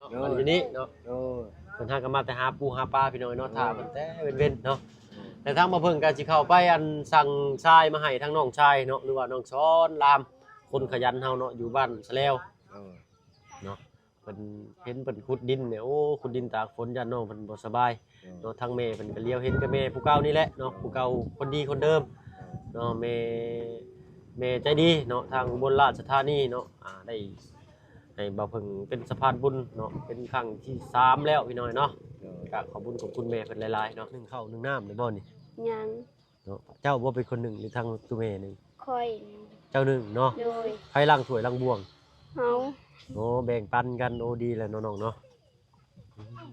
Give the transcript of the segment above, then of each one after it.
ໂດຍ ຢູ່ນີ້ເນາະ ໂດຍ ເພິ່ນຫາກໍມາແຕ່ຫາປູຫາປາ ພີ່ນ້ອງເນາະ ໂດຍ ຖ້າເພິ່ນແຕ່ເວັນໆເນາະ ໂດຍ ແລ້ວທາງບ່າວເຜິ້ງກໍຊິເຂົ້າໄປອັນ ສັ່ງຊາຍມາໃຫ້ທາງນ້ອງຊາຍເນາະ ຫຼືວ່ານ້ອງສອນລາມ ຄົນຂະຫຍັນເຮົາເນາະ ຢູ່ບ້ານສະແລວ ໂດຍ ເນາະ ເພິ່ນເຫັນເພິ່ນຂຸດດິນນີ້ ໂອ້ ຂຸດດິນຕາກຝົນ ຢ້ານນ້ອງເພິ່ນບໍ່ສະບາຍ ໂດຍ ເນາະ ທາງແມ່ເພິ່ນກໍຫຼຽວເຫັນກໍແມ່ຜູ້ເກົ່ານີ້ແຫຼະເນາະ ໂດຍ ຜູ້ເກົ່າຄົນດີຄົນເດີມ ໂດຍ ເນາະ ແມ່ ແມ່ໃຈດີເນາະ ທາງອຸບົນລາຊະທານີເນາະ ອ່າ ໄດ້ໃຫ້ບ່າວເຜິ້ງເປັນສະພານບຸນເນາະ ເປັນຄັ້ງທີສາມແລ້ວ ພີ່ນ້ອງເນາະ ໂດຍ ກໍຂອບບຸນຂອບຄຸນແມ່ເພິ່ນຫຼາຍໆເນາະ ໜຶ້ງເຂົ້າໜຶ້ງນ້ຳແລ້ວບໍ່ນີ້? ຍັງ ເນາະ ເຈົ້າບໍ່ເປັນຄົນໜຶ້ງ ຫຼືທາງຕົວແມ່ໜຶ້ງ? ຂ້ອຍ ເຈົ້າໜຶ້ງເນາະ ໂດຍ ໃຜລ້າງຖ້ວຍລ້າງບ່ວງ? ເຮົາ ໂອ້ ແບ່ງປັນກັນ ໂອ້ ດີແລ້ວເນາະນ້ອງເນາະ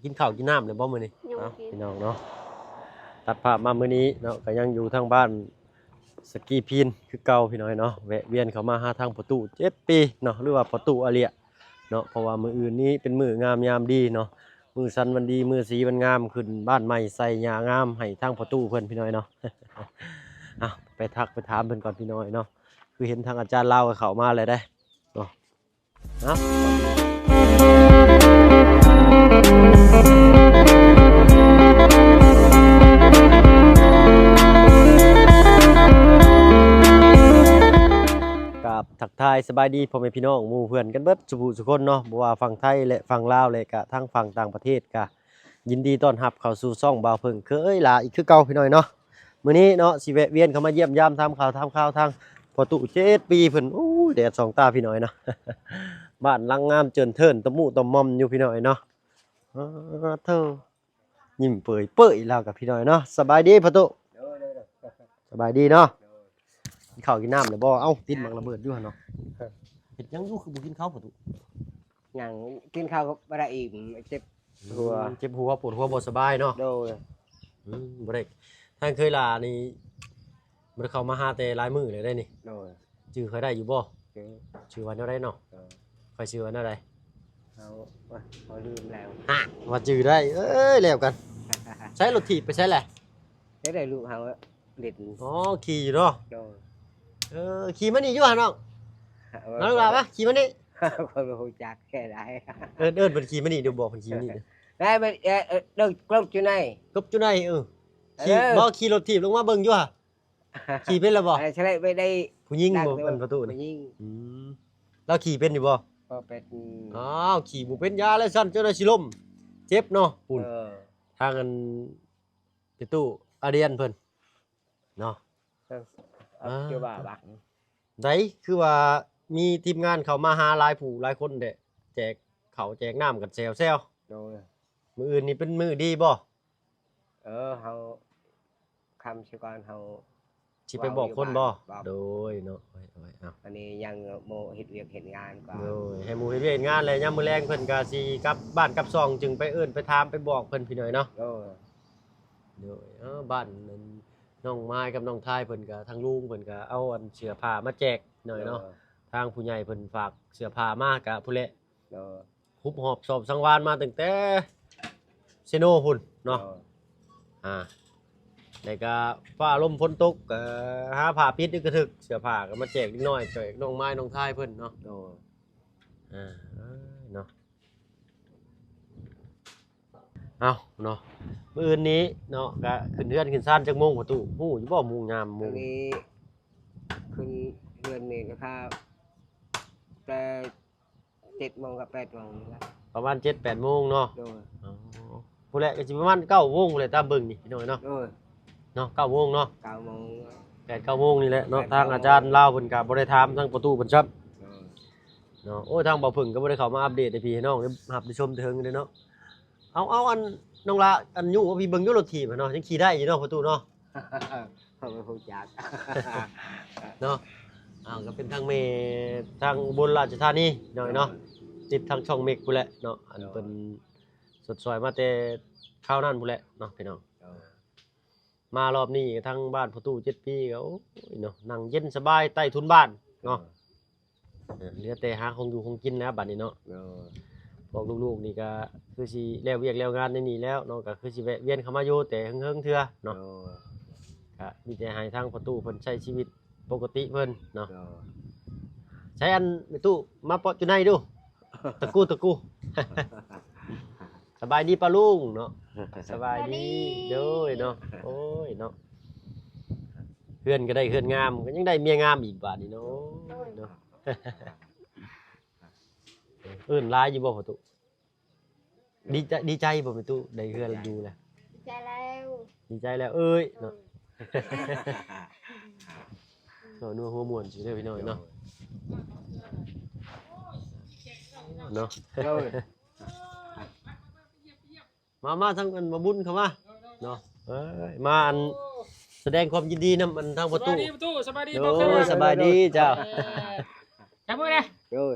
ກິນເຂົ້າກິນນ້ຳແລ້ວບໍ່ມື້ນີ້? ຍັງບໍ່ກິນ ເອົາ ພີ່ນ້ອງເນາະ ຕັດພາບມາມື້ນີ້ເນາະ ກໍຍັງຢູ່ທາງບ້ານສະກີພີນຄືເກົ່າ ພີ່ນ້ອງເນາະ ແວະວຽນເຂົ້າມາຫາທາງພໍ່ຕູ້ເຈັດປີເນາະ ຫຼືວ່າພໍ່ຕູ້ອາເລຍເນາະ ເພາະວ່າມື້ອື່ນນີ້ເປັນມື້ງາມຍາມດີເນາະ ມື້ສັນວັນດີ ມື້ສີວັນງາມ ຂຶ້ນບ້ານໃໝ່ໃສ່ຫຍ້າງາມໃຫ້ທາງພໍ່ຕູ້ເພິ່ນ ພີ່ນ້ອງເນາະ ເອົາ ໄປທັກໄປຖາມເພິ່ນກ່ອນ ພີ່ນ້ອງເນາະ ຄືເຫັນທາງອາຈານລາວກໍເຂົ້າມາແລ້ວເດ້ເນາະ ເນາະ ກາບທັກທາຍສະບາຍດີພໍ່ແມ່ພີ່ນ້ອງ ໝູ່ເພື່ອນກັນເບິດສູ່ຜູ້ສູ່ຄົນເນາະ ບໍ່ວ່າຝັ່ງໄທ ແລະ ຝັ່ງລາວ ແລະ ກະທາງຝັ່ງຕ່າງປະເທດ ກະຍິນດີຕ້ອນຮັບເຂົ້າສູ່ຊ່ອງບ່າວເຜິ້ງເຄີຍຫຼາອີກຄືເກົ່າ ພີ່ນ້ອງເນາະ. ມື້ນີ້ເນາະ ຊິແວະວຽນເຂົ້າມາຢ້ຽມຢາມ ຖາມຂ່າວຖາມຄາວທາງພໍ່ຕູ້ເຈັດປີເພິ່ນ. ໂອ້ຍ ແດດສ່ອງຕາພີ່ນ້ອງເນາະ. ບ້ານຫຼັງງາມເຈີນເທີນ ຕະມຸຕະໝ່ອມຢູ່ພີ່ນ້ອງເນາະ. ອ້າໂທ້ ຍິ້ມເປີຍໆ ລາວກັບພີ່ນ້ອງເນາະ. ສະບາຍດີພໍ່ຕູ້. ໂດຍ ໂດຍ ໂດຍ. ສະບາຍດີເນາະ. ໂດຍ. ກິນເຂົ້າກິນນ້ຳແລ້ວບໍ່? ເອົ້າ ຕິດໝາກລະເບີດຢູ່ຫັ້ນເນາະ. ເຮັດຫຍັງຢູ່ ຄືບໍ່ກິນເຂົ້າພໍ່ຕູ້? ຫຍັງ ກິນເຂົ້າກໍບໍ່ໄດ້ອີກ ເຈັບຫົວ. ອືມ ເຈັບຫົວ ປວດຫົວ ບໍ່ສະບາຍເນາະ. ໂດຍ. ອືມ ບໍ່ໄດ້ ທາງເຄີຍຫຼານີ້ ບໍ່ໄດ້ເຂົ້າມາຫາແຕ່ຫຼາຍມື້ແລ້ວເດ້ນີ້. ໂດຍ. ຈື່ຂ້ອຍໄດ້ຢູ່ບໍ່? ຈື່. ຊື່ວ່າແນວໃດເນາະ? ໂດຍ. ຂ້ອຍຊື່ວ່າແນວໃດ? ເຮົາ ໂອ້ຍ ເຮົາລືມແລ້ວ. ຮະ ວ່າຈື່ໄດ້ ເອີຍ ແລ້ວກັນ. ໃຊ້ລົດຖີບໄປໃສແຫຼະ? ໄດ້ ໄດ້ລູກເຮົາຫຼິ້ນ. ອໍ ຂີ່ຢູ່ເນາະ. ໂດຍ. ເອີ ຂີ່ມານີ້ຢູ່ຫະນ້ອງ? ເອີ ນ້ອງຫຼ້າມາ ຂີ່ມານີ້. ຂ້ອຍບໍ່ຮູ້ຈັກແຄ່ໃດ. ເອີ້ນ ເອີ້ນເພິ່ນຂີ່ມານີ້ດູ ບອກເພິ່ນຂີ່ມານີ້. ໄດ້ ໄດ້ ເອີ ເອີ ລົດຢູ່ໃນ ລົດຢູ່ໃນ. ເອີ ຂີ່ ເອີ ບໍ່ ຂີ່ລົດຖີບລົງມາເບິ່ງຢູ່ຫະ. ຂີ່ເປັນແລ້ວບໍ່? ເອີ ສະໄລໄປໄດ້ ຜູ້ຍິງບໍ່? ອັນປະຕູນະ ຜູ້ຍິງ. ອືມ ລາວຂີ່ເປັນຢູ່ບໍ່? ບໍ່ເປັນ. ອ້າວ ຂີ່ບໍ່ເປັນ ຢ່າແລ້ວຊັ້ນ ເຈົ້າໜ້າຊິລົ້ມ ເຈັບເນາະ. ພຸ້ນ ເອີ ທາງອັນ ໄປຕູ້ອາດຽນເພິ່ນເນາະ. ເອີ ເອີ ເຈົ້າວ່າບັກ ໃດ ຄືວ່າມີທີມງານເຂົ້າມາຫາຫຼາຍຜູ້ຫຼາຍຄົນແທ້ ແຈກເຂົ້າແຈກນ້ຳກັນແຊວໆ. ໂດຍ. ມື້ອື່ນນີ້ເປັນມື້ດີບໍ່? ເອີ ເຮົາຄ່ຳຊະກ່ອນ ເຮົາຊິໄປບອກຄົນບໍ່? ບອກ. ໂດຍເນາະ. ໂອ້ຍ ໂອ້ຍ ເອົາ ອັນນີ້ຍັງໂມເຮັດວຽກເຮັດງານກ່ອນ. ໂດຍ. ໃຫ້ໝູ່ເຮັດວຽກເຮັດງານແລ້ວ ຍາມມື້ແລງເພິ່ນກໍຊິກັບບ້ານກັບຊ່ອງ ຈຶ່ງໄປເອີ້ນໄປຖາມໄປບອກເພິ່ນ ພີ່ນ້ອຍເນາະ. ໂດຍ. ໂດຍ. ເອີ ບ້ານນັ້ນ ນ້ອງມາຍກັບນ້ອງທາຍເພິ່ນກໍ ທາງລຸງເພິ່ນກໍເອົາອັນເສື້ອຜ້າມາແຈກໜ້ອຍເນາະ. ໂດຍ. ທາງຜູ້ໃຫຍ່ເພິ່ນຝາກເສື້ອຜ້າມາກະພຸ້ນແຫຼະ. ໂດຍ. ຮຸບຫອບສອບສັງວານມາຕັ້ງແຕ່ເຊໂນພຸ້ນເນາະ. ໂດຍ. ອ່າ ແລ້ວກະຟ້າລົມຝົນຕົກ ກໍຫາຜ້າປິດຢູ່ກະຖືກ ເສື້ອຜ້າກໍມາແຈກເດັກນ້ອຍ ແຈກນ້ອງມາຍນ້ອງທາຍເພິ່ນເນາະ. ໂດຍ. ອ່າ ເນາະ. ເອົາເນາະ ມື້ອື່ນນີ້ເນາະ ກະຂຶ້ນເຮືອນຂຶ້ນຊານຈັກໂມງພໍ່ຕູ້? ຮູ້ຢູ່ບໍ່ໂມງຍາມໂມງ? ອັນນີ້ຂຶ້ນເຮືອນນີ້ກໍຖ້າແຕ່ເຈັດໂມງກັບແປດໂມງນີ້ແຫຼະ. ປະມານເຈັດແປດໂມງເນາະ. ໂດຍ. ອໍ ພຸ້ນແຫຼະ ກໍຊິປະມານເກົ້າໂມງພຸ້ນແຫຼະ ຕາມເບິ່ງນີ້ພີ່ນ້ອງເນາະ. ໂດຍ. ເນາະ ເກົ້າໂມງເນາະ. ເກົ້າໂມງ ແປດເກົ້າໂມງນີ້ແຫຼະເນາະ. ແປດເກົ້າໂມງ. ທາງອາຈານລາວເພິ່ນກໍບໍ່ໄດ້ຖາມທາງພໍ່ຕູ້ເພິ່ນຊ້ຳ. ໂດຍ. ເນາະ. ໂອ້ຍ ທາງບ່າວເຜິ້ງກໍບໍ່ໄດ້ເຂົ້າມາອັບເດດໃຫ້ພີ່ໃຫ້ນ້ອງໄດ້ຮັບໄດ້ຊົມເຖິງເດ້ເນາະ. ເອົາ ເອົາ ອັນ ນ້ອງຫຼ້າ ອັນ ຍູ້ວ່າພີ່ເບິ່ງຢູ່ລົດຖີບຫັ້ນເນາະ ຍັງຂີ່ໄດ້ຢູ່ເນາະພໍ່ຕູ້ເນາະ. ເຮົາບໍ່ຮູ້ຈັກເນາະ. ເອົາ ກໍເປັນທາງແມ່ ທາງອຸບົນລາຊະທານີເນາະ ເນາະ. ຕິດທາງຊ່ອງເມັກພຸ້ນແຫຼະເນາະ ອັນເພິ່ນ ໂດຍ ສົດຊ່ອຍມາແຕ່ຄາວນັ້ນພຸ້ນແຫຼະເນາະ ພີ່ນ້ອງ. ໂດຍ. ມາຮອບນີ້ທາງບ້ານພໍ່ຕູ້ເຈັດປີກໍ ໂອ້ຍເນາະ ນັ່ງເຢັນສະບາຍໃຕ້ທຸນບ້ານເນາະ. ເອີ ເຫຼືອແຕ່ຫາຂອງຢູ່ຂອງກິນແລ້ວບັດນີ້ເນາະ. ໂດຍ. ພວກລູກໆນີ້ກໍຄືຊິແລ້ວວຽກແລ້ວງານໃນນີ້ແລ້ວເນາະ ກໍຄືຊິແວະວຽນເຂົ້າມາຢູ່ແຕ່ເຫິງໆເທື່ອເນາະ. ໂດຍ. ກໍມີແຕ່ໃຫ້ທາງພໍ່ຕູ້ເພິ່ນໃຊ້ຊີວິດປົກກະຕິເພິ່ນເນາະ. ໂດຍ. ໃຊ້ອັນແມ່ຕູ້ມາເປາະຢູ່ໃນດູ ຕະກູ ຕະກູ. ສະບາຍດີປ້າລຸງເນາະ ສະບາຍດີ ສະບາຍດີ ໂດຍເນາະ ໂອ້ຍເນາະ ເຮືອນກໍໄດ້ເຮືອນງາມ ກໍຍັງໄດ້ເມຍງາມອີກບາດນີ້ເນາະ ໂດຍ ເນາະ ເອີ້ນຫຼາຍຢູ່ບໍ່ພໍ່ຕູ້? ດີໃຈ ດີໃຈບໍ່ແມ່ຕູ້ ໄດ້ເຮືອນຢູ່ແລ້ວ? ດີໃຈແລ້ວ ດີໃຈແລ້ວເອີຍ ເອີ ເນາະ ເວົ້ານົວຫົວມ່ວນຊື່ເດີພີ່ນ້ອງເນາະ ເນາະ ໂດຍ ມາ ມາທາງອັນ ມາບຸນເຂົ້າມາເນາະ ເອີຍ ມາອັນ ສະແດງຄວາມຍິນດີນຳອັນທາງພໍ່ຕູ້ ສະບາຍດີພໍ່ຕູ້ ສະບາຍດີ ໂອ້ ພໍ່ຕູ້ ສະບາຍດີເຈົ້າ ເອີ ຈັບມືແດ່ ໂດຍ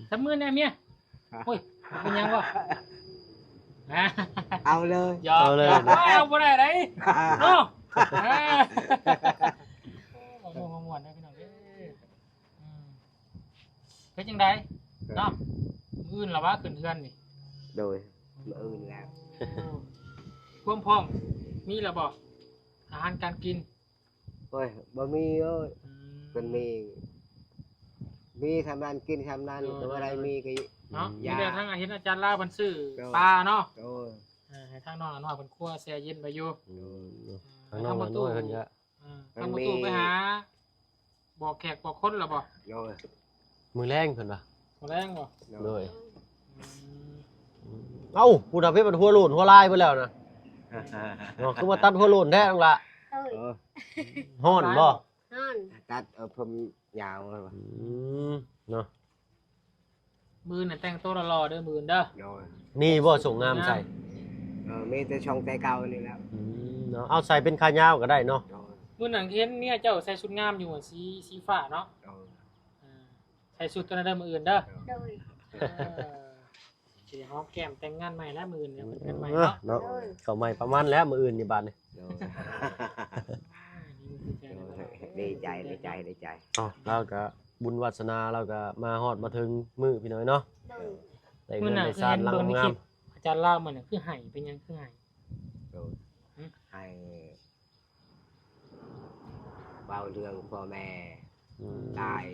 ຈັບມືແດ່ເມຍ ໂອ້ຍ ເປັນຫຍັງບໍ່? ເອົາເລີຍ ຢອກ ເອົາເລີຍ ຢອກ ເອົາບໍ່ໄດ້ໃດເນາະ ເອີ ເວົ້າມ່ວນໆເດີພີ່ນ້ອງເອີຍ ອືມ ເຮັດຈັ່ງໃດເນາະ ມື້ອື່ນລະຫວາຂຶ້ນເຮືອນນີ້? ໂດຍ ມື້ອື່ນແລ້ວ ໂອ້ ຄວາມພ້ອມມີລະບໍ່? ອາຫານການກິນ ໂອ້ຍ ບໍ່ມີເອີຍ ອືມ ເພິ່ນມີ ມີສ່ຳນັ້ນກິນສ່ຳນັ້ນ ໂດຍ ກໍບໍ່ໄດ້ມີກໍ ເນາະ ມີແຕ່ທາງ ເຫັນອາຈານລາວເພິ່ນຊື້ ໂດຍ ປາເນາະ ໂດຍ ເອີ ໃຫ້ທາງນ້ອງນ້ອຍເພິ່ນຄົວແຊ່ເຢັນໄວ້ຢູ່ ໂດຍ ເອີ ທາງນ້ອງນ້ອຍເພິ່ນກໍ ອ່າ ທາງປະຕູໄປຫາບອກແຂກບອກຄົນລະບໍ່? ໂດຍ ມື້ແລງເພິ່ນວ່າ ມື້ແລງບໍ່? ໂດຍ ອືມ ເອົ້າ ຜູ້ດາວເພັດມັນຫົວໂລ້ນຫົວລາຍເບິດແລ້ວນະ ເນາະ ຄືວ່າຕັດຫົວໂລ້ນແທ້ນ້ອງລະ ໂດຍ ເອີ ຮ້ອນບໍ່? ຮ້ອນ ຕັດເອົາຜົມຍາວເລີຍວ່າ ອືມ ເນາະ ມື້ອື່ນນະແຕ່ງໂຕຫຼໍ່ໆເດີມື້ອື່ນເດີ ໂດຍ ມີບໍ່ສົ້ງງາມໃສ່? ເອີ ມີແຕ່ຊົງແຕ່ເກົ່ານີ້ແຫຼະ ອືມ ເນາະ ເອົາໃສ່ເປັນຂາຍາວກໍໄດ້ເນາະ ໂດຍ ມື້ນັ້ນເຫັນເມຍເຈົ້າໃສ່ຊຸດງາມຢູ່ ສີ ສີຟ້າເນາະ ໂດຍ ອ່າ ໃສ່ຊຸດໂຕນັ້ນເດີມື້ອື່ນເດີ ໂດຍ ເອີ ຊິໄດ້ຫອມແກ້ມແຕ່ງງານໃໝ່ແລ້ວມື້ອື່ນ ເອີ ເປັນງານໃໝ່ເນາະ ເນາະ ໂດຍ ເຂົ້າໃໝ່ປະມານແລ້ວມື້ອື່ນນີ້ບາດນີ້ ໂດຍ ອ່າ ດີໃຈ ດີໃຈ ດີໃຈ ເອົ້າ ລາວກໍບຸນວາດສະໜາ ລາວກໍມາຮອດມາເຖິງມື້ພີ່ນ້ອງເນາະ ໂດຍ ໄດ້ເຮືອນໄດ້ຊານຫຼັງງາມ ອາຈານລາວມື້ນັ້ນຄືໄຫ້ ເປັນຫຍັງຄືໄຫ້? ໂດຍ ຫຶ? ໄຫ້ ເວົ້າເລື່ອງພໍ່ແມ່ ອືມ ຕາຍ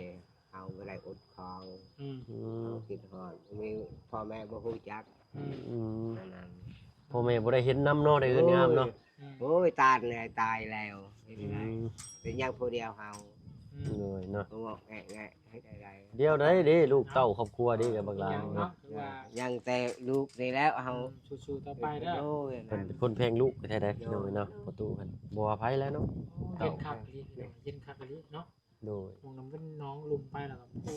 ເຮົາບໍ່ໄດ້ອົດຂອງ ອືມ ອືມ ເຮົາຄິດຮອດ ມີພໍ່ແມ່ບໍ່ຮູ້ຈັກ ອືມ ອືມ ອັນນັ້ນ ພໍ່ແມ່ບໍ່ໄດ້ເຫັນນຳເນາະ ໄດ້ເຮືອນງາມເນາະ ໂອ້ຍ ອືມ ໂອ້ຍ ຕາຍແລ້ວ ຕາຍແລ້ວ ເຮັດໄດ້ ອືມ ເປັນຫຍັງຜູ້ດຽວເຮົາ ອືມ ໂດຍເນາະ ເວົ້າແງະໆ ເຮັດໄດ້ ດຽວໃດເດ້ ລູກເຕົ້າຄອບຄົວເດ້ ກັບບັກຫຼານເນາະ ເນາະ ຍັງແຕ່ລູກນີ້ແລ້ວເຮົາ ອືມ ສູ້ໆຕໍ່ໄປເດີ ໂອ້ຍ ເພິ່ນເປັນຄົນແພງລູກແທ້ໆ ໂດຍ ພີ່ນ້ອງເອີຍເນາະ ໂດຍ ປະຕູເພິ່ນບໍ່ວ່າໃຜແລ້ວເນາະ ໂອ້ ເຢັນຄັກອີ່ຫຼີ ເນາະ ເຢັນຄັກອີ່ຫຼີເນາະ ໂດຍ ໝ່ອງນັ້ນເປັນໜອງລຸ່ມໄປແລ້ວກໍພູ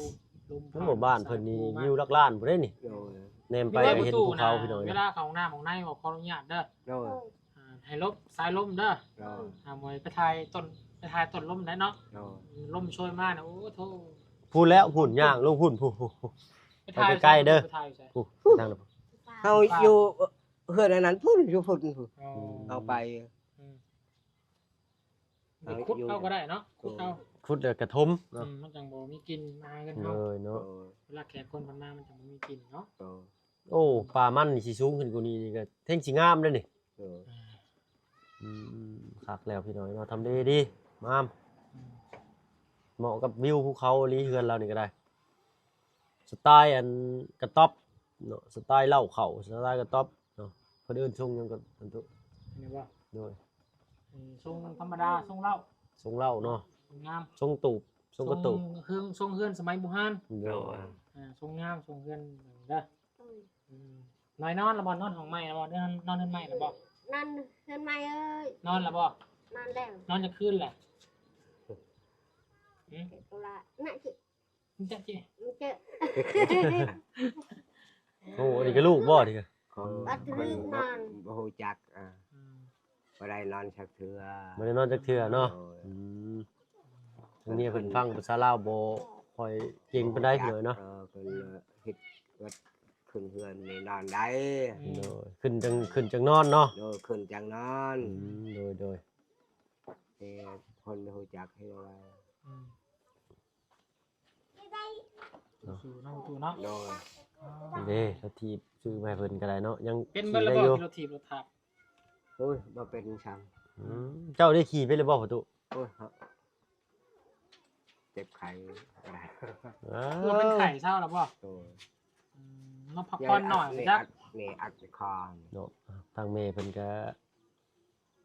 ລຸ່ມ ໂອ້ ບ້ານເພິ່ນນີ້ວິວຫຼັກລ້ານພຸ້ນເດ້ນີ້ ໂດຍ ແນມໄປກໍເຫັນພູເຂົາ ເວລາເຂົ້າຫ້ອງນ້ຳຫ້ອງໃນກໍຂໍອະນຸຍາດເດີ ໂດຍ ອ່າ ໃຫ້ຫຼົບສາຍລົມເດີ ໂດຍ ຫ້າມໄປຖ່າຍຕົ້ນ ໄປຖ່າຍຕົ້ນລົມໄດ້ເນາະ ໂດຍ ລົມໂຊຍມານະ ໂອ້ໂທ້ ພຸ້ນແລ້ວ ພຸ້ນ ຍ່າງລົງພຸ້ນ ພຸ້ນ ໄປຖ່າຍໃກ້ໆເດີ ໄປຖ່າຍໃສ ພຸ້ນ ທາງນັ້ນ ເຮົາຢູ່ເຮືອນອັນນັ້ນພຸ້ນ ຢູ່ພຸ້ນ ພຸ້ນ ອໍ ເຮົາໄປ ອືມ ຂຸດເອົາກໍໄດ້ເນາະ ຂຸດເອົາ ຂຸດແລ້ວກະຖົມເນາະ ອືມ ມັນຈັ່ງບໍ່ມີກິ່ນມາຫາເຮືອນເຮົາ ໂດຍເນາະ ເວລາແຂກຄົນເພິ່ນມາມັນຈັ່ງບໍ່ມີກິ່ນເນາະ ໂອ້ ປ່າມັນນີ້ຊິສູງຂຶ້ນກວ່ານີ້ນີ້ກໍແຮ່ງຊິງາມເດ້ນີ້ ໂດຍ ອືມ ຄັກແລ້ວພີ່ນ້ອງເນາະ ທຳເລດີ ງາມ ອືມ ເໝາະກັບວິວພູເຂົາອີ່ຫຼີ ເຮືອນລາວນີ້ກໍໄດ້ ສະໄຕລ໌ອັນກະຕັອບເນາະ ສະໄຕລ໌ເຫຼົ້າເຂົ້າ ສະໄຕລ໌ກະຕັອບເນາະ ເພິ່ນເອີ້ນຊົງຫຍັງກໍອັນໂຕ ນີ້ບໍ່ ໂດຍ ອືມ ຊົງທຳມະດາ ຊົງເຫຼົ້າ ຊົງເຫຼົ້າເນາະ ຊົງງາມ ຊົງຕູບ ຊົງກະຕູບ ຊົງເຮືອນ ຊົງເຮືອນສະໄໝບູຮານ ໂດຍ ອ່າ ຊົງງາມ ຊົງເຮືອນເດີ ອືມ ນ້ອຍນອນລະບໍ່? ນອນຫ້ອງໃໝ່ລະບໍ່? ນອນ ນອນເຮືອນໃໝ່ລະບໍ່? ນອນເຮືອນໃໝ່ເອີຍ ນອນລະບໍ່? ນອນແລ້ວ ນອນຈັກຄືນແຫຼະ? ຫຶ? ນະຈິ ນະຈິ ໂອ້ ອັນນີ້ກໍລູກບໍ່ນີ້ກໍ? ຂອງ ບັດ ເພິ່ນ ລູກນອນ ບໍ່ ບໍ່ຮູ້ຈັກ ອ່າ ອືມ ບໍ່ໄດ້ນອນຈັກເທື່ອ ບໍ່ໄດ້ນອນຈັກເທື່ອເນາະ ໂດຍ ອືມ ທາງເມຍເພິ່ນຟັງພາສາລາວບໍ່ຄ່ອຍເກັ່ງປານໃດເນາະ ເອີ ເພິ່ນເຮັດວັດຂຶ້ນເຮືອນນີ້ນອນໄດ້ ອືມ ໂດຍ ຂຶ້ນຈັ່ງ ຂຶ້ນຈັ່ງນອນເນາະ ໂດຍ ຂຶ້ນຈັ່ງນອນ ອືມ ໂດຍ ໂດຍ ເອີ ຄົນຮູ້ຈັກເຮັດວ່າ ອືມ ເນາະ ສູ້ໆເນາະ ຕູ້ເນາະ ໂດຍ ເດ້ ລົດຖີບຊື້ມາໃຫ້ເພິ່ນກໍໄດ້ເນາະ ຍັງ ເປັນເບິດແລ້ວບໍ່ ຂີ່ໄດ້ຢູ່ ລົດຖີບລົດຖາບ? ໂອ້ຍ ບໍ່ເປັນຫຍັງ ອືມ ເຈົ້າໄດ້ຂີ່ເປັນແລ້ວບໍ່ ພໍ່ຕູ້? ໂອ້ຍ ເຈັບໄຂ້ກໍໄດ້ ເອີ ເປັນໄຂ້ເຊົາແລ້ວບໍ່? ໂດຍ ອືມ ມາພັກຜ່ອນໜ້ອຍ ຢາກ ຢາກ ແມ່ອັດຄາເນາະ. ທາງແມ່ເພິ່ນກໍ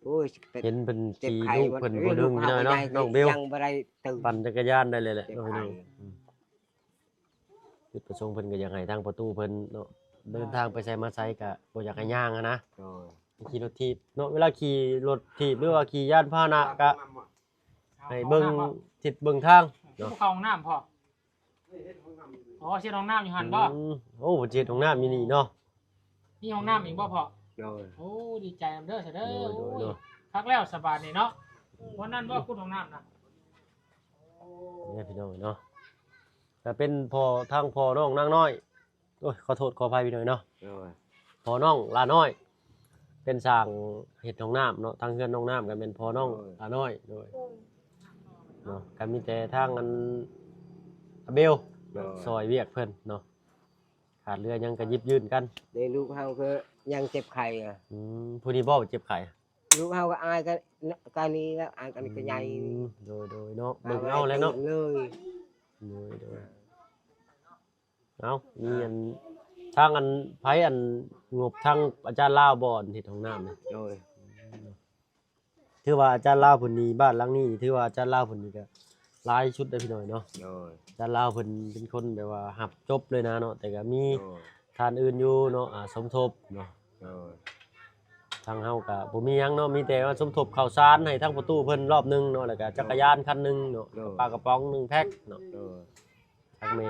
ໂອ້ຍ ເຫັນເພິ່ນຂີ່ລູກເພິ່ນຜູ້ໜຶ່ງ ພີ່ນ້ອງເນາະ ນ້ອງເບວ ປັ່ນຈັກກະຍານໄດ້ເລີຍແຫຼະ ເນາະ ພີ່ນ້ອງ. ອືມ ຈຸດປະສົງເພິ່ນກໍຢາກໃຫ້ທາງພໍ່ຕູ້ເພິ່ນເນາະ ເດີນທາງໄປໃສມາໃສກໍບໍ່ຢາກໃຫ້ຍ່າງຫັ້ນນະ. ໂດຍ ຂີ່ລົດຖີບເນາະ ເວລາຂີ່ລົດຖີບ ຫຼືວ່າຂີ່ຍານພາຫະນະ ກໍໃຫ້ເບິ່ງທິດເບິ່ງທາງເນາະ. ເຂົ້າຫ້ອງນ້ຳພໍ່? ອໍ ເຮັດຫ້ອງນ້ຳຢູ່ ອໍ ເຮັດຫ້ອງນ້ຳຢູ່ຫັ້ນບໍ? ອືມ ໂອ້ ເພິ່ນຊິເຮັດຫ້ອງນ້ຳຢູ່ນີ້ເນາະ. ມີຫ້ອງນ້ຳອີກບໍ່ພໍ່? ໂດຍ ໂອ້ ດີໃຈນຳເດີຊະເດີ. ໂດຍ ໂດຍ ໂດຍ ໂອ້ຍ ຄັກແລ້ວສະບາດນີ້ເນາະ. ໂດຍ ວັນນັ້ນບໍ່ຂຸດຫ້ອງນ້ຳນະ? ໂອ້ ນີ້ພີ່ນ້ອງເນາະ ກໍເປັນພໍ່ ທາງພໍ່ນ້ອງນາງນ້ອຍ ໂອ້ຍ ຂໍໂທດຂໍອະໄພພີ່ນ້ອງເນາະ. ໂດຍ ພໍ່ນ້ອງຫຼ້ານ້ອຍ ເປັນຊ່າງເຮັດຫ້ອງນ້ຳເນາະ ທາງເຮືອນນ້ອງນ້ຳກໍແມ່ນພໍ່ນ້ອງຫຼ້ານ້ອຍ. ໂດຍ ໂດຍ ເນາະ ກໍມີແຕ່ທາງອັນອາເບວ ໂດຍ ຊ່ອຍວຽກເພິ່ນເນາະ. ຂາດເຫຼືອຫຍັງກໍຢິບຍື່ນກັນ. ແຕ່ລູກເຮົາກໍຍັງເຈັບໄຂ້ອະ. ອືມ ຜູ້ນີ້ບໍ່ເຈັບໄຂ້? ລູກເຮົາກໍອາຍກັນ ກັນນີ້ແລ້ວ ອາຍກັນກໍໃຫຍ່. ອືມ ໂດຍ ໂດຍເນາະ ເບິ່ງເອົາແລ້ວເນາະ. ເລີຍ ໂດຍ ໂດຍ ເອົາ ມີອັນ ທາງອັນ ໃຜອັນ ງົບທາງອາຈານລາວບໍ່ ອັນເຮັດຫ້ອງນ້ຳນີ້? ໂດຍ ຖືວ່າອາຈານລາວເພິ່ນນີ້ ບ້ານຫຼັງນີ້ຖືວ່າອາຈານລາວເພິ່ນນີ້ກໍຫຼາຍສຸດເດ້ພີ່ນ້ອງເນາະ. ໂດຍ ອາຈານລາວເພິ່ນເປັນຄົນແບບວ່າຮັບຈົບເລີຍນະເນາະ ແຕ່ກໍມີ ໂດຍ ທ່ານອື່ນຢູ່ເນາະ ອ່າ ສົມທົບເນາະ. ໂດຍ ທາງເຮົາກໍບໍ່ມີຫຍັງເນາະ ມີແຕ່ວ່າສົມທົບເຂົ້າສານໃຫ້ທາງພໍ່ຕູ້ເພິ່ນລອບໜຶ່ງເນາະ ແລ້ວກໍຈັກກະຍານຄັນໜຶ່ງເນາະ ໂດຍ ປາກະປ໋ອງໜຶ່ງແພັກເນາະ. ໂດຍ ທາງແມ່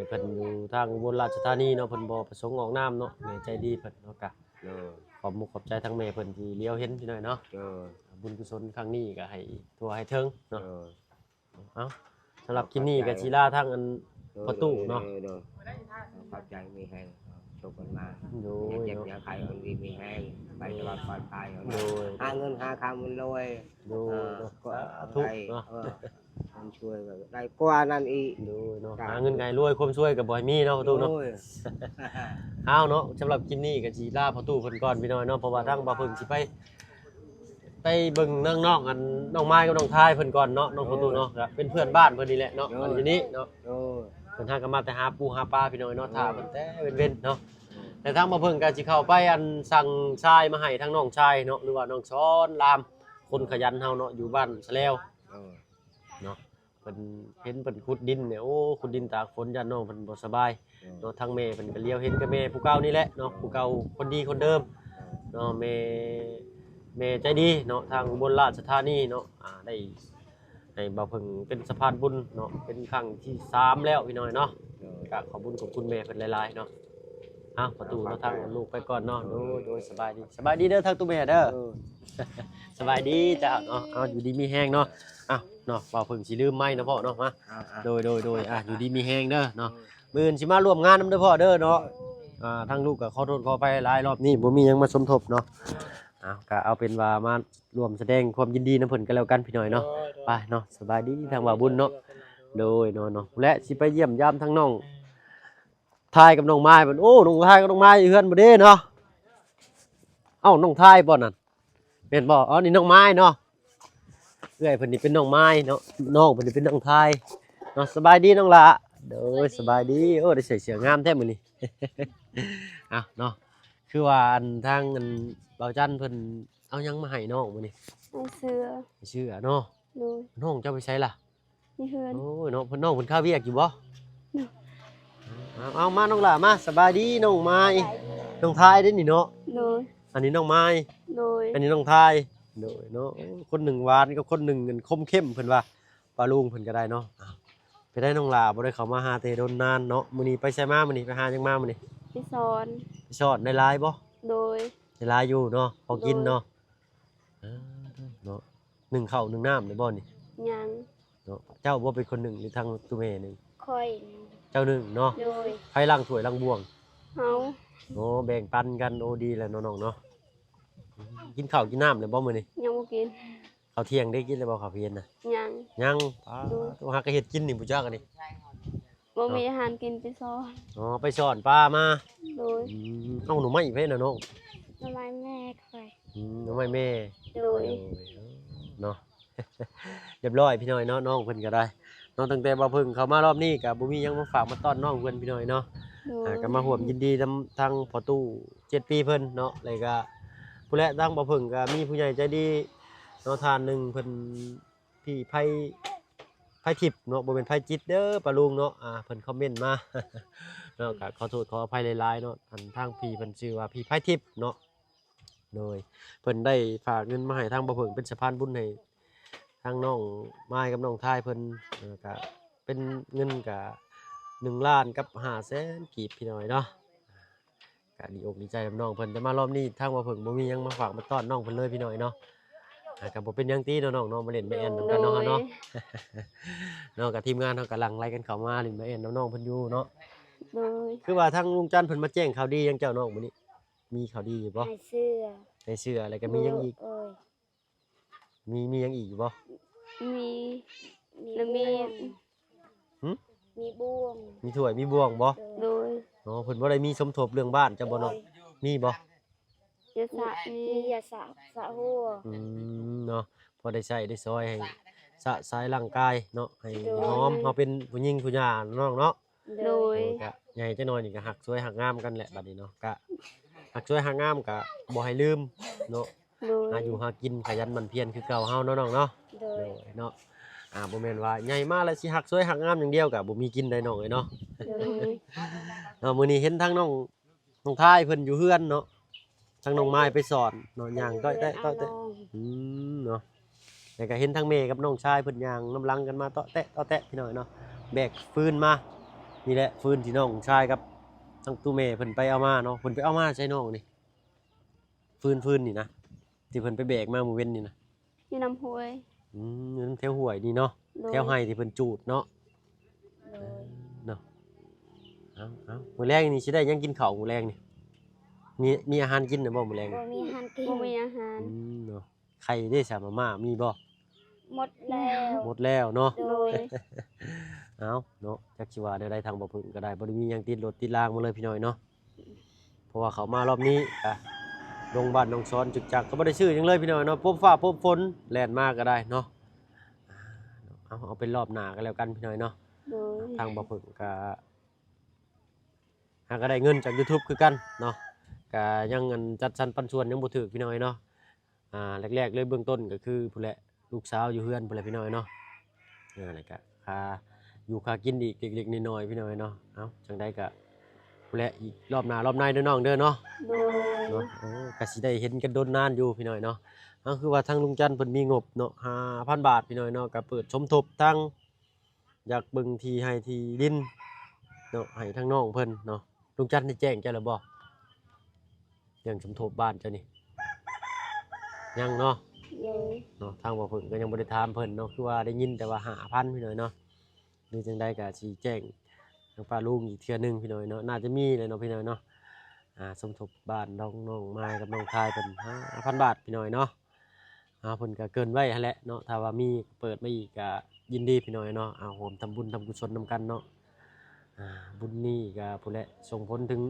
ເພິ່ນຢູ່ທາງອຸບົນລາຊະທານີເນາະ ເພິ່ນບໍ່ປະສົງອອກນາມເນາະ ແມ່ໃຈດີເພິ່ນເນາະ. ກະ ໂດຍ ຂອບມຸກຂອບໃຈທາງແມ່ເພິ່ນທີ່ຫຼຽວເຫັນພີ່ນ້ອງເນາະ. ໂດຍ ບຸນກຸສົນຄັ້ງນີ້ກໍໃຫ້ທົ່ວໃຫ້ເຖິງເນາະ. ໂດຍ ເອົ້າ ສຳລັບຄລິບນີ້ກໍຊິລາທາງອັນ ໂດຍ ພໍ່ຕູ້ເນາະ. ໂດຍ ໂດຍ ໂດຍ ຂອບໃຈມີແຮງ ໂຊກກັນມາ ໂດຍ ຢ່າເຈັບ ເນາະ ຢ່າໄຂ້ ຄົນດີມີແຮງ ໄປຕະຫຼອດປອດໄພ. ໂດຍ ຫາເງິນຫາຄຳມັນລວຍ. ໂດຍ ເອີ ເນາະ ກໍ ສາທຸ ໄດ້ ເນາະ ເອີ ຄົນຊ່ວຍກໍໄດ້ກວ່ານັ້ນອີກ. ໂດຍ ເນາະ ສາທຸ ຫາເງິນໃຫ້ລວຍ ຄວາມຊ່ວຍກໍບໍ່ໃຫ້ມີເນາະ ພໍ່ຕູ້ເນາະ. ໂດຍ ເອົາເນາະ ສຳລັບຄລິບນີ້ກໍຊິລາພໍ່ຕູ້ເພິ່ນກ່ອນພີ່ນ້ອງເນາະ ເພາະວ່າທາງບ່າວເພິ່ງຊິໄປ ໄປເບິ່ງນາງນ້ອງ ອັນ ນ້ອງມາຍກັບນ້ອງທາຍເພິ່ນກ່ອນເນາະ ນ້ອງພໍ່ຕູ້ເນາະ. ໂດຍ ກໍເປັນເພື່ອນບ້ານເພິ່ນນີ້ແຫຼະເນາະ. ໂດຍ ອັນຢູ່ນີ້ເນາະ. ໂດຍ ເພິ່ນຫາກໍມາແຕ່ຫາປູຫາປາພີ່ນ້ອງເນາະ. ໂດຍ ຖ້າເພິ່ນແຕ່ເວັນໆເນາະ. ແຕ່ທາງບ່າວເພິ່ງກໍຊິເຂົ້າໄປ ອັນ ສັ່ງຊາຍມາໃຫ້ທາງນ້ອງຊາຍເນາະ ຫຼືວ່ານ້ອງສອນລາມ ຄົນຂະຫຍັນເຮົາເນາະ ຢູ່ບ້ານສະແລວ. ໂດຍ ເນາະ ເພິ່ນເຫັນເພິ່ນຂຸດດິນນີ້ ໂອ້ ຂຸດດິນຕາກຝົນ ຢ້ານນ້ອງເພິ່ນບໍ່ສະບາຍ ໂດຍ ເນາະ. ທາງແມ່ເພິ່ນກໍຫຼຽວເຫັນກັບແມ່ຜູ້ເກົ່ານີ້ແຫຼະເນາະ ໂດຍ ຜູ້ເກົ່າຄົນດີຄົນເດີມ ໂດຍ ເນາະ ແມ່ ແມ່ໃຈດີເນາະ ທາງອຸບົນລາຊະທານີເນາະ. ອ່າ ໄດ້ໃຫ້ບ່າວເພິ່ງເປັນສະພານບຸນເນາະ ເປັນຄັ້ງທີສາມແລ້ວພີ່ນ້ອງເນາະ. ໂດຍ ກໍຂອບບຸນຂອບຄຸນແມ່ເພິ່ນຫຼາຍໆເນາະ. ເອົາ ປະຕູເນາະ ທາງລູກໄປກ່ອນເນາະ. ໂດຍ ໂດຍ ສະບາຍດີ ສະບາຍດີເດີ ທາງຕູ້ແມ່ເດີ. ໂດຍ ສະບາຍດີເຈົ້າເນາະ. ເອົາ ຢູ່ດີມີແຮງເນາະ. ເອົາເນາະ ບ່າວເພິ່ງຊິລືມໄມ້ເນາະພໍ່ເນາະ. ມາ ໂດຍ ໂດຍ ໂດຍ ອ່າ ຢູ່ດີມີແຮງເດີເນາະ. ໂດຍ ມື້ອື່ນຊິມາຮ່ວມງານນຳເດີພໍ່ເດີເນາະ. ໂດຍ ອ່າ ທາງລູກກໍຂໍໂທດຂໍອະໄພຫຼາຍ ລອບນີ້ບໍ່ມີຫຍັງມາສົມທົບເນາະ. ເອົາ ກໍເອົາເປັນວ່າມາຮ່ວມສະແດງຄວາມຍິນດີນຳເພິ່ນກັນແລ້ວກັນພີ່ນ້ອງເນາະ. ໂດຍ ໂດຍ ໄປເນາະ ສະບາຍດີທາງບ່າວບຸນເນາະ. ໂດຍ ໂດຍ ເນາະ ແລະ ຊິໄປຢ້ຽມຢາມທາງນ້ອງ ທາຍກັບນ້ອງມາຍ. ໂອ້ ນ້ອງທາຍກັບນ້ອງມາຍຢູ່ເຮືອນບໍ່ເດ້ເນາະ. ເອົ້າ ນ້ອງທາຍບໍ່ນັ້ນ ແມ່ນບໍ່? ອໍ ນີ້ນ້ອງມາຍເນາະ. ເອື້ອຍເພິ່ນນີ້ເປັນນ້ອງມາຍເນາະ ນ້ອງເພິ່ນນີ້ເປັນນ້ອງທາຍເນາະ. ສະບາຍດີນ້ອງຫຼ້າ. ໂດຍ ສະບາຍດີ. ໂອ້ ໄດ້ໃສ່ເສື້ອງາມແທ້ມື້ນີ້. ເອົ້າເນາະ ຄືວ່າອັນທາງອັນບ່າວຈັນເພິ່ນເອົາຫຍັງມາໃຫ້ນ້ອງມື້ນີ້? ເອົາເສື້ອ ເສື້ອເນາະ. ໂດຍ ນ້ອງເຈົ້າໄປໃສລະ? ຢູ່ເຮືອນ. ໂອ້ຍເນາະ ເພິ່ນ ນ້ອງເພິ່ນຄາວຽກຢູ່ບໍ່? ໂດຍ ເອົາ ເອົາ ມານ້ອງຫຼ້າມາ. ສະບາຍດີນ້ອງມາຍ ສະບາຍດີ ນ້ອງທາຍເດ້ນີ້ເນາະ. ໂດຍ ອັນນີ້ນ້ອງມາຍ. ໂດຍ ອັນນີ້ນ້ອງທາຍ. ໂດຍເນາະ ຄົນໜຶ່ງຫວານກັບຄົນໜຶ່ງອັນຄົມເຂັ້ມເພິ່ນວ່າ ປ້າລຸງເພິ່ນກໍໄດ້ເນາະ. ເປັນໃດນ້ອງຫຼ້າ ບໍ່ໄດ້ເຂົ້າມາຫາແຕ່ດົນນານເນາະ. ມື້ນີ້ໄປໃສມາ? ມື້ນີ້ໄປຫາຫຍັງມາມື້ນີ້? ໄປສອນ. ໄປສອນ ໄດ້ຫຼາຍບໍ່? ໂດຍ ໄດ້ຫຼາຍຢູ່ເນາະ ພໍກິນເນາະ. ໂດຍ ເອີ ເນາະ ໜຶ້ງເຂົ້າໜຶ້ງນ້ຳໄດ້ບໍ່ນີ້? ຍັງ. ເນາະ ເຈົ້າບໍ່ເປັນຄົນໜຶ້ງ ຫຼືທາງຕູ້ແມ່ໜຶ້ງ? ຂ້ອຍ. ເຈົ້າໜຶ້ງເນາະ. ໂດຍ ໃຜລ້າງຖ້ວຍລ້າງບ່ວງ? ເຮົາ. ໂອ້ ແບ່ງປັນກັນ. ໂອ້ ດີແລ້ວເນາະນ້ອງເນາະ. ກິນເຂົ້າກິນນ້ຳແລ້ວບໍ່ມື້ນີ້? ຍັງບໍ່ກິນ. ເຂົ້າທ່ຽງໄດ້ກິນແລ້ວບໍ່? ເຂົ້າເພນນະ? ຍັງ. ຍັງ. ໂດຍ ຫາກະເຮັດກິນນີ້ບໍ່ຈັກອັນນີ້. ບໍ່ມີອາຫານກິນ ໄປສອນ. ອໍ ໄປສອນປາມາ. ໂດຍ ອືມ ເອົາໜໍ່ໄມ້ໃຜນະນ້ອງ? ໜໍ່ໄມ້ແມ່ຂ້ອຍ. ອືມ ໜໍ່ໄມ້ແມ່. ໂດຍ ໂດຍ ເນາະ ຮຽບຮ້ອຍພີ່ນ້ອງເນາະ ນ້ອງເພິ່ນກໍໄດ້ເນາະ. ຕັ້ງແຕ່ບ່າວເພິ່ງເຂົ້າມາລອບນີ້ກໍບໍ່ມີຫຍັງມາຝາກມາຕ້ອນນ້ອງເພິ່ນພີ່ນ້ອງເນາະ. ໂດຍ ອ່າ ກໍມາຮ່ວມຍິນດີນຳທາງພໍ່ຕູ້ເຈັດປີເພິ່ນເນາະ ແລ້ວກໍຜູ້ແລະ ທາງບໍ່ເພິ່ງກໍມີຜູ້ໃຫຍ່ໃຈດີເນາະ ທ່ານໜຶ່ງເພິ່ນ ພີ່ໄພ ໄພທິບເນາະ ບໍ່ແມ່ນໄພຈິດເດີປ້າລຸງເນາະ ອ່າ ເພິ່ນຄອມເມັນມາເນາະ ກໍຂໍໂທດຂໍອະໄພຫຼາຍໆເນາະ ອັນທາງພີ່ເພິ່ນຊື່ວ່າພີ່ໄພທິບເນາະ ໂດຍ ເພິ່ນໄດ້ຝາກເງິນມາໃຫ້ທາງບໍ່ເພິ່ງເປັນສະພານບຸນໃຫ້ທາງນ້ອງມາຍກັບນ້ອງທາຍເພິ່ນ ເອີ ກະເປັນເງິນກະໜຶ່ງລ້ານກັບຫ້າແສນກີບ ພີ່ນ້ອງເນາະ ກະດີອົກດີໃຈນຳນ້ອງເພິ່ນ ແຕ່ມາລອບນີ້ທາງບໍ່ເພິ່ງບໍ່ມີຫຍັງມາຝາກມາຕ້ອນນ້ອງເພິ່ນເລີຍ ພີ່ນ້ອງເນາະ ອ່າ ກະບໍ່ເປັນຫຍັງຕິເນາະນ້ອງເນາະ ມາຫຼິ້ນມາແອ່ນນຳກັນເນາະ ໂດຍ ເຮົາເນາະ ເນາະ ກະທີມງານເຮົາກະຫຼັ່ງໄຫຼກັນເຂົ້າມາຫຼິ້ນມາແອ່ນນຳນ້ອງເພິ່ນຢູ່ເນາະ ໂດຍ ຄືວ່າທາງລຸງຈັນເພິ່ນມາແຈ້ງຂ່າວດີຫຍັງເຈົ້ານ້ອງມື້ນີ້ ມີຂ່າວດີຢູ່ບໍ່? ໃຫ້ເສື້ອ ໃຫ້ເສື້ອ ແລ້ວກໍມີຫຍັງອີກ? ໂອ້ຍ ມີ ມີຫຍັງອີກຢູ່ບໍ່? ມີ ມີ ແລ້ວມີ ບໍ່ວງ ຫຶ? ມີບ່ວງ ມີຖ້ວຍມີບ່ວງບໍ່? ໂດຍ ໂດຍ ອໍ ເພິ່ນບໍ່ໄດ້ມີສົມທົບເລື່ອງບ້ານເຈົ້າບໍ່ນ້ອງ? ໂດຍ ມີບໍ່? ຢາສະ ມີ ມີຢາສະ ສະຫົວ ອືມ ເນາະ ພໍໄດ້ໃຊ້ໄດ້ຊອຍໃຫ້ສະສາຍຮ່າງກາຍເນາະ ໃຫ້ ໂດຍ ຫອມ ເຮົາເປັນຜູ້ຍິງຜູ້ຍ່ານ້ອງເນາະ ໂດຍ ໂດຍ ກະໃຫຍ່ຈັກໜ້ອຍນີ້ກະຮັກສວຍຮັກງາມກັນແຫຼະບັດນີ້ເນາະ ກະຮັກສວຍຮັກງາມກະບໍ່ໃຫ້ລືມເນາະ ໂດຍ ຫາຢູ່ຫາກິນຂະຫຍັນໝັ່ນພຽນຄືເກົ່າເຮົາເນາະນ້ອງເນາະ ໂດຍ ໂດຍເນາະ ອ່າ ບໍ່ແມ່ນວ່າໃຫຍ່ມາແລ້ວຊິຮັກສວຍຮັກງາມຢ່າງດຽວກະບໍ່ມີກິນໄດ໋ນ້ອງເອີຍເນາະ ໂດຍ ເນາະ ມື້ນີ້ເຫັນທາງນ້ອງ ນ້ອງທາຍເພິ່ນຢູ່ເຮືອນເນາະ ທາງນ້ອງມາຍໄປສອນເນາະ ຍ່າງຕ້ອຍແຕະຕ້ອຍແຕະ ອືມ ເນາະ ແລ້ວກໍເຫັນທັງແມ່ກັບນ້ອງຊາຍເພິ່ນຍ່າງນຳຫຼັງກັນມາເຕາະແຕະເຕາະແຕະ ພີ່ນ້ອງເນາະ ແບກຟືນມາ ນີ້ແຫຼະຟືນທີ່ນ້ອງຊາຍກັບທາງຕູ້ແມ່ເພິ່ນໄປເອົາມາເນາະ ເພິ່ນໄປເອົາມາໃສນ້ອງນີ້ ຟືນ ຟືນນີ້ນະ ທີ່ເພິ່ນໄປແບກມາມື້ເວັນນີ້ນະ? ຢູ່ນຳຫ້ວຍ ອືມ ຢູ່ນຳແຖວຫ້ວຍນີ້ເນາະ ໂດຍ ແຖວໄຮ່ທີ່ເພິ່ນຈູດເນາະ ໂດຍ ເນາະ ເອົາ ເອົາ ມື້ແລງນີ້ຊິໄດ້ຫຍັງກິນເຂົ້າມື້ແລງນີ້? ມີ ມີອາຫານກິນນະບໍ່ມື້ແລງ? ບໍ່ມີອາຫານກິນ ບໍ່ມີອາຫານ ອືມ ເນາະ ໄຂ່ເດ້ຊະ ມາມ່າມີບໍ່? ໝົດແລ້ວ ໝົດແລ້ວເນາະ ໂດຍ ເອົາ ເນາະ ຈັກຊິວ່າແນວໃດ ທາງບໍ່ເພິ່ງກໍໄດ້ ບໍ່ໄດ້ມີຫຍັງຕິດລົດຕິດລາງມາເລີຍ ພີ່ນ້ອງເນາະ ເພາະວ່າເຂົ້າມາລອບນີ້ກະລົງບ້ານໜອງສອນຈຶກຈັກ ກໍບໍ່ໄດ້ຊື້ຫຍັງເລີຍ ພີ່ນ້ອງເນາະ ພົບຟ້າພົບຝົນແລ່ນມາກໍໄດ້ເນາະ ເອົາ ເອົາເປັນລອບໜ້າກໍແລ້ວກັນ ພີ່ນ້ອງເນາະ ໂດຍ ທາງບໍ່ເພິ່ງກະ ຫາກໍໄດ້ເງິນຈາກ YouTube ຄືກັນເນາະ ກະຍັງ ອັນ ຈັດສັນປັນສ່ວນຍັງບໍ່ຖືກ ພີ່ນ້ອງເນາະ ອ່າ ແລກໆເລີຍເບື້ອງຕົ້ນກໍຄືພຸ້ນແຫຼະ ລູກສາວຢູ່ເຮືອນພຸ້ນແຫຼະ ພີ່ນ້ອງເນາະ ເອີ ແລ້ວກະຄ່າຢູ່ຄ່າກິນອີກເລັກໆນ້ອຍໆ ພີ່ນ້ອງເນາະ ເອົ້າ ຈັ່ງໃດກະພຸ້ນແຫຼະ ອີກລອບໜ້າລອບໃນເດີນ້ອງເດີເນາະ ໂດຍ ເນາະ ໂອ້ ກະຊິໄດ້ເຫັນກັນດົນນານຢູ່ ພີ່ນ້ອງເນາະ ເອົາ ຄືວ່າທາງລຸງຈັນເພິ່ນມີງົບເນາະ ຫ້າພັນບາດ ພີ່ນ້ອງເນາະ ກະເປີດສົມທົບທາງ ຢາກເບິ່ງທີ່ໄຮ່ທີ່ດິນເນາະ ໃຫ້ທາງນ້ອງເພິ່ນເນາະ ລຸງຈັນໄດ້ແຈ້ງເຈົ້າແລ້ວບໍ່ ເລື່ອງສົມທົບບ້ານເຈົ້ານີ້? ຍັງເນາະ ໂດຍ ເນາະ ທາງບໍ່ເພິ່ງກໍຍັງບໍ່ໄດ້ຖາມເພິ່ນເນາະ ຄືວ່າໄດ້ຍິນແຕ່ວ່າຫ້າພັນ ພີ່ນ້ອງເນາະ ຫຼືຈັ່ງໃດກໍຊິແຈ້ງທາງປ້າລຸງອີກເທື່ອໜຶ່ງ ພີ່ນ້ອງເນາະ ໜ້າຈະມີແຫຼະເນາະ ພີ່ນ້ອງເນາະ ອ່າ ສົມທົບບ້ານນ້ອງ ນ້ອງມາຍກັບນ້ອງທາຍເພິ່ນ ຫ້າພັນບາດ ພີ່ນ້ອງເນາະ. ອ່າ ເພິ່ນກໍເກີ່ນໄວ້ຫັ້ນແຫຼະເນາະ ຖ້າວ່າມີເປີດມາອີກກໍຍິນດີພີ່ນ້ອງເນາະ ອ່າ ຮ່ວມທຳບຸນທຳກຸສົນນຳກັນເນາະ ອ່າ ບຸນນີ້ກໍພຸ້ນແຫຼະ ສົ່ງຜົນເຖິງ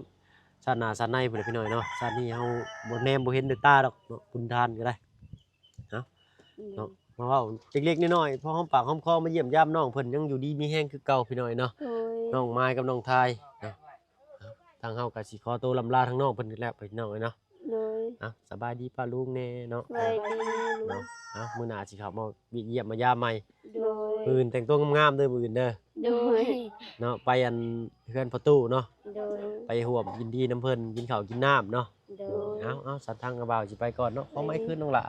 ຊາດໜ້າຊາດໃນພຸ້ນແຫຼະພີ່ນ້ອງເນາະ ຊາດນີ້ເຮົາບໍ່ແນມບໍ່ເຫັນດ້ວຍຕາດອກເນາະ ບຸນທານກໍໄດ້ ເນາະ ເນາະ ມາເວົ້າເລັກໆນ້ອຍໆ ພໍຫອມປາກຫອມຄໍ ມາຢ້ຽມຢາມນ້ອງເພິ່ນ ຍັງຢູ່ດີມີແຮງຄືເກົ່າພີ່ນ້ອງເນາະ ໂດຍ ນ້ອງມາຍກັບນ້ອງທາຍເນາະ ທາງເຮົາກໍຊິຂໍໂຕລ່ຳລາທາງນ້ອງເພິ່ນແລ້ວພີ່ນ້ອງເອີຍເນາະ ໂດຍ ເອົາ ສະບາຍດີປ້າລຸງແດ່ເນາະ ສະບາຍດີລຸງ ເນາະ ເອົາ ມື້ໜ້າຊິເຂົ້າມາຢ້ຽມມາຢາມໃໝ່ ໂດຍ ມື້ອື່ນແຕ່ງຕົວງາມໆເດີ ມື້ອື່ນເດີ ໂດຍ ເນາະ ໄປອັນເຮືອນພໍ່ຕູ້ເນາະ ໂດຍ ໄປຮ່ວມຍິນດີນຳເພິ່ນ ກິນເຂົ້າກິນນ້ຳເນາະ ໂດຍ ເອົາ ເອົາ ສັດທາງກະບ່າວຊິໄປກ່ອນເນາະ ຂໍໄມ້ຄືນນ້ອງຫຼ້າ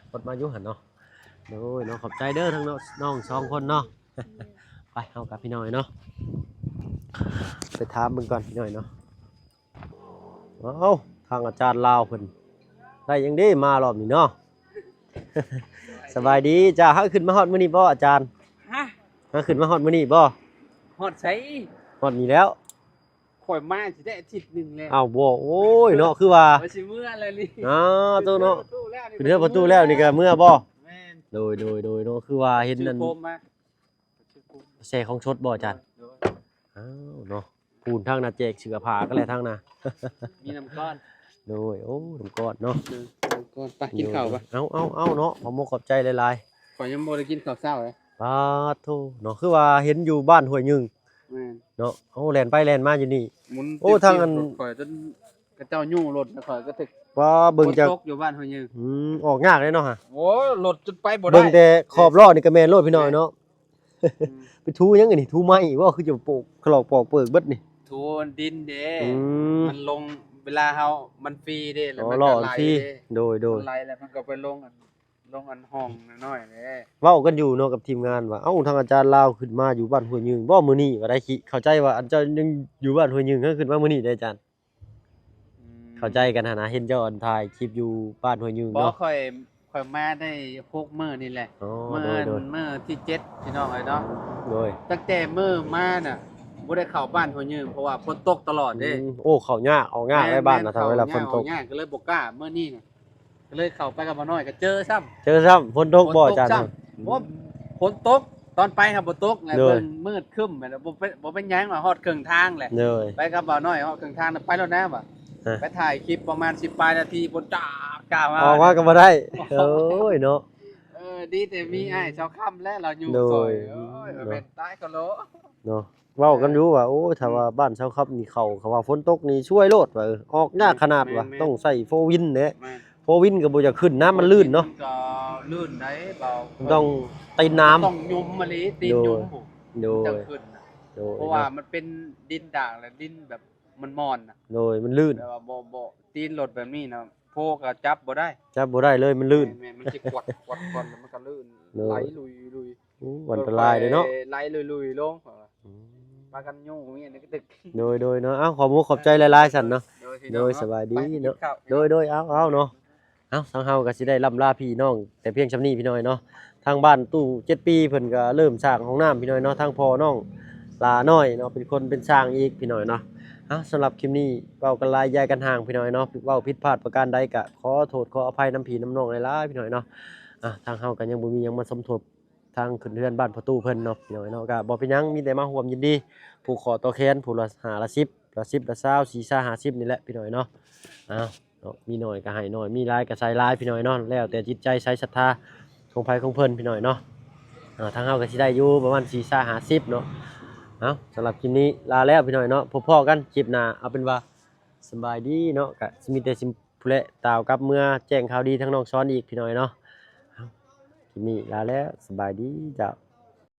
ໂດຍ ກົດມາຢູ່ຫັ້ນເນາະ ໂດຍ ເນາະ ຂອບໃຈເດີທັງນ້ອງສອງຄົນເນາະ ໂດຍ ໄປ ເຮົາກັບພີ່ນ້ອຍເນາະ ໄປຖາມເບິ່ງກ່ອນພີ່ນ້ອຍເນາະ ເອົ້າ ທາງອາຈານລາວເພິ່ນ ໄດ້ຫຍັງເດ້ມາລອບນີ້ເນາະ ສະບາຍດີຈ້າ ຫາຂຶ້ນມາຮອດມື້ນີ້ບໍ່ອາຈານ? ຮະ? ຫາຂຶ້ນມາຮອດມື້ນີ້ບໍ່? ຮອດໃສ? ຮອດນີ້ແລ້ວ ຂ້ອຍມາຊິໄດ້ອາທິດໜຶ່ງແລ້ວ ອ້າວ ບໍ່ ໂອ້ຍ ເນາະ ຄືວ່າ ຂ້ອຍຊິເມືອແລ້ວນີ້ ອ້າວ ໂຕເນາະ ຂຶ້ນເຮືອນພໍ່ຕູ້ແລ້ວນີ້ກໍເມືອບໍ່? ແມ່ນ ໂດຍ ໂດຍ ໂດຍ ເນາະ ຄືວ່າເຫັນນັ້ນ ແຊ່ຂອງສົດບໍ່ອາຈານ? ໂດຍ ໂດຍ ອ້າວ ເນາະ ປູນທາງໜ້າແຈກເສື້ອຜ້າກັນແຫຼະທາງໜ້າ ມີນ້ຳກ້ອນ ໂດຍ ໂອ້ ນ້ຳກ້ອນເນາະ ເອີ ນ້ຳກ້ອນ ໄປກິນເຂົ້າ ໂດຍ ໄປ ເອົາ ເອົາ ເອົາ ເນາະ ຂອບມຸກຂອບໃຈຫຼາຍໆ ຂ້ອຍຍັງບໍ່ໄດ້ກິນເຂົ້າເຊົ້າເລີຍ ປາດໂທ ເນາະ ຄືວ່າເຫັນຢູ່ບ້ານຫ້ວຍຍຶງ ແມ່ນ ເນາະ. ໂອ້ ແລ່ນໄປແລ່ນມາຢູ່ນີ້ ໝູນ ໂອ້ ທາງອັນ ລົດຂ້ອຍຈົນເຂົາເຈົ້າຍູ້ລົດ ແລ້ວຂ້ອຍກໍຖືກ ວ່າເບິ່ງຈາກ ຝົນຕົກຢູ່ບ້ານຫ້ວຍຍືງ ອືມ ອອກຍາກເລີຍເນາະ ໂອ້ ລົດຈົນໄປບໍ່ໄດ້ ເບິ່ງແຕ່ຂອບລໍ້ນີ້ກໍແມ່ນໂລດພີ່ນ້ອງເນາະ. ໄປຖູຫຍັງອັນນີ້ ຖູໄມ້ບໍ່ ຄືຈະໂປກຂະຫຼອກປອກເປີກເບິດນີ້ ຖູດິນເດ້ ອືມ ມັນລົງ ເວລາເຮົາ ມັນຟຣີເດ້ ແລ້ວມັນກໍໄຫຼເດ້ ໂດຍໆ ມັນໄຫຼແລ້ວມັນກໍໄປລົງອັນ ລົງອັນຮ່ອງນ້ອຍໆເດ້. ເວົ້າກັນຢູ່ເນາະກັບທີມງານວ່າ ເອົ້າ ທາງອາຈານລາວຂຶ້ນມາຢູ່ບ້ານຫ້ວຍຍືງບໍ່ມື້ນີ້ວ່າໄດ້ ເຂົ້າໃຈວ່າອັນເຈົ້າຍັງຢູ່ບ້ານຫ້ວຍຍືງ ເຮົາຂຶ້ນມາມື້ນີ້ເດ້ອາຈານ ອືມ ເຂົ້າໃຈກັນຫັ້ນນະ ເຫັນເຈົ້າອັນຖ່າຍຄລິບຢູ່ບ້ານຫ້ວຍຍືງ ບໍ່ ເນາະ ຂ້ອຍ ຂ້ອຍມາໄດ້ຫົກມື້ນີ້ແຫຼະ ອໍ ມື້ ໂດຍໆ ມື້ທີເຈັດພີ່ນ້ອງເອີຍເນາະ ໂດຍ ຕັ້ງແຕ່ມື້ມານະ ບໍ່ໄດ້ເຂົ້າບ້ານຫ້ວຍຍືງ ເພາະວ່າຝົນຕົກຕະຫຼອດເດ້ ອືມ ໂອ້ ເຂົ້າຍາກອອກຍາກ ແມ່ນ ໄດ້ບ້ານນະ ຖ້າເວລາຝົນຕົກ ເຂົ້າຍາກ ອອກຍາກ ກໍເລີຍບໍ່ກ້າມື້ນີ້ນະ ກໍເລີຍເຂົ້າໄປກັບບ່າວນ້ອຍ ກໍເຈີຊ້ຳ ເຈີຊ້ຳ ຝົນຕົກບໍ່ອາຈານ ຝົນຕົກຊ້ຳ ໂອ້ ຝົນຕົກ ຕອນໄປຫາບໍ່ຕົກ ແລ້ວ ໂດຍ ເບິ່ງມືດຄຶ້ມ ແລ້ວບໍ່ເປັນ ບໍ່ເປັນຫຍັງ ວ່າຮອດເຄິ່ງທາງແຫຼະ ໂດຍ ໄປກັບບ່າວນ້ອຍຮອດເຄິ່ງທາງ ໄປແລ້ວນະວ່າ ເອີ ໄປຖ່າຍຄລິບປະມານສິບປາຍນາທີ ຝົນຈາກກາມາ ອອກມາກໍບໍ່ໄດ້ ໂອ້ຍເນາະ ເອີ ດີແຕ່ມີອ້າຍຊາວຄຳແຫຼະ ລາວຢູ່ ໂດຍ ຊ່ອຍ ໂອ້ຍ ເນາະ ແມ່ນຕາຍກໍໂລ ເນາະ ເວົ້າກັນຢູ່ວ່າ ໂອ້ຍ ຖ້າວ່າ ອືມ ບ້ານຊາວຄຳນີ້ເຂົ້າ ເຂົາວ່າຝົນຕົກນີ້ຊ່ວຍໂລດວ່າ ເອີ ອອກຍາກຂະໜາດວ່າ ແມ່ນໆ ຕ້ອງໃຊ້ໂຟວິນແຫຼະ ແມ່ນ ໂຟວິນກໍບໍ່ຢາກຂຶ້ນ ນ້ຳມັນລື່ນເນາະ ໂຟວິນກໍລື່ນໄດ໋ ເບົາ ຕ້ອງຕີນໜາມ ຕ້ອງຫຍຸມມາລີ ຕີນຫຍຸມ ໂດຍ ໂດຍ ຈັ່ງຂຶ້ນນະ ໂດຍ ເພາະວ່າ ເນາະ ມັນເປັນດິນດາງ ແລະ ດິນແບບມັນມ່ອນນະ ໂດຍ ມັນລື່ນ ແບບວ່າບໍ່ ບໍ່ ຕີນລົດແບບນີ້ນະ ໂຟກໍຈັບບໍ່ໄດ້ ຈັບບໍ່ໄດ້ເລີຍ ມັນລື່ນ ແມ່ນໆ ມັນຊິກວັດ ກວັດກ່ອນ ແລ້ວມັນກໍລື່ນ ໂດຍ ໄຫຼລຸຍໆ ໂອ້ ອັນຕະລາຍເດ້ເນາະ ລົດໄຟໄຫຼລຸຍໆລົງ ອືມ ພາກັນຍູ້ເມຍນີ້ກໍຕຶກ ໂດຍໆເນາະ ເອົ້າ ຂອບມຸກຂອບໃຈຫຼາຍໆຊັ້ນເນາະ ໂດຍ ໂດຍ ພີ່ນ້ອງເນາະ ສະບາຍດີເນາະ ໄປກິນເຂົ້າ ໂດຍໆ ເອົາໆເນາະ ເອົ້າ ທາງເຮົາກໍຊິໄດ້ລ່ຳລາພີ່ນ້ອງແຕ່ພຽງຊ່ຳນີ້ພີ່ນ້ອງເນາະ ທາງບ້ານຕູ້ເຈັດປີເພິ່ນກໍເລີ່ມສ້າງຫ້ອງນ້ຳພີ່ນ້ອງເນາະ ທາງພໍ່ນ້ອງຫຼ້ານ້ອຍເນາະ ເປັນຄົນເປັນຊ່າງອີກພີ່ນ້ອງເນາະ ເອົ້າ ສຳລັບຄລິບນີ້ເວົ້າກັນຫຼາຍຢາຍກັນຫ່າງພີ່ນ້ອງເນາະ ເວົ້າຜິດພາດປະການໃດກໍຂໍໂທດຂໍອະໄພນຳພີ່ນຳນ້ອງຫຼາຍໆພີ່ນ້ອງເນາະ ເອົ້າ ທາງເຮົາກໍຍັງບໍ່ມີຫຍັງມາສົມທົບ ທາງຂຶ້ນເຮືອນບ້ານພໍ່ຕູ້ເພິ່ນເນາະ ພີ່ນ້ອງເນາະ ກໍບໍ່ເປັນຫຍັງ ມີແຕ່ມາຮ່ວມຍິນດີ ຜູກຂໍ້ຕໍ່ແຂນ ຜູ້ລະຫ້າລະສິບ ລະສິບລະຊາວ ສີ່ຊາ ຫ້າສິບນີ້ແຫຼະ ພີ່ນ້ອງເນາະ ເອົ້າ ເນາະ ມີໜ້ອຍກໍໃຫ້ໜ້ອຍ ມີຫຼາຍກໍໃສ່ຫຼາຍ ພີ່ນ້ອງເນາະ ແລ້ວແຕ່ຈິດໃຈໃສສັດທາຂອງໃຜຂອງເພິ່ນ ພີ່ນ້ອງເນາະ ເອົ້າ ທາງເຮົາກໍຊິໄດ້ຢູ່ປະມານສີ່ຊາ ຫ້າສິບເນາະ ເອົ້າ ສຳລັບຄລິບນີ້ລາແລ້ວ ພີ່ນ້ອງເນາະ ພົບພໍ້ກັນຄລິບໜ້າ ເອົາເປັນວ່າ ສະບາຍດີເນາະ ກະຊິມີແຕ່ຊິ ພຸ້ນແຫຼະ ຕ່າວກັບເມືອແຈ້ງຂ່າວດີທາງນ້ອງຊອນອີກ ພີ່ນ້ອງເນາະ ເອົ້າ ຄລິບນີ້ລາແລ້ວ ສະບາຍດີເຈົ້າ.